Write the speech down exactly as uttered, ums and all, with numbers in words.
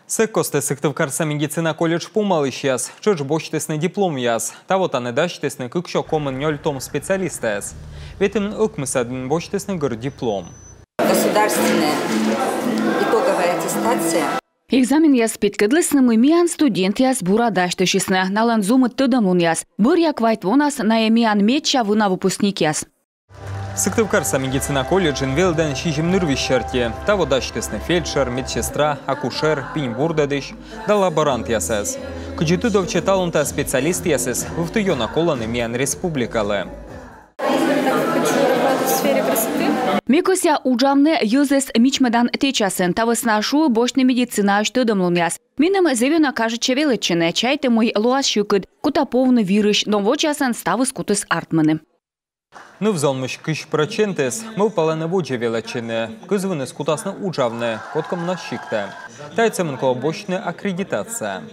Сэк кості Сыктывкарса медицина колледж помалысьяс тшӧтш босьтісны дипломъяс. Таво тані дасьтісны кыксё комын нёль том специалистъяс. Ветымын ӧкмысӧдын босьтісны гӧрд диплом. Государственная итоговая аттестация. Экзаменъяс петкӧдлісны, мый миян студентъяс бура дасьтысисны. Налӧн зумыд тӧдӧмлунъяс. Бӧръя квайт вонас найӧ миян медся вына выпускникъяс. Сыктывкарса медицина колледжын велӧдан сизим нырвизь серти. Таво дасьтісны фельдшер, медсестра, акушер, пинь бурдӧдысь да лаборантъясӧс. Кыдзи тыдовтчӧ, талун та специалистъясыс вывті ёна колӧны миян республикалы. Ме кӧсъя уджавны йӧзӧс мичмӧдан тэчасӧн, та вӧсна шуи босьтны медицинаысь тӧдӧмлунъяс. Меным зэв ёна кажитчӧ велӧдчыны, чайті, мый лоас сьӧкыд, кута повны вирысь, но водзсасӧн ставыс кутіс артмыны. Ныв-зонмысь кызь прӧчентыс мӧвпалӧны водзӧ велӧдчыны, кызвыныс кутасны уджавны кодкӧ мунас сиктӧ. Тайӧ сӧмын колӧ босьтны аккредитация.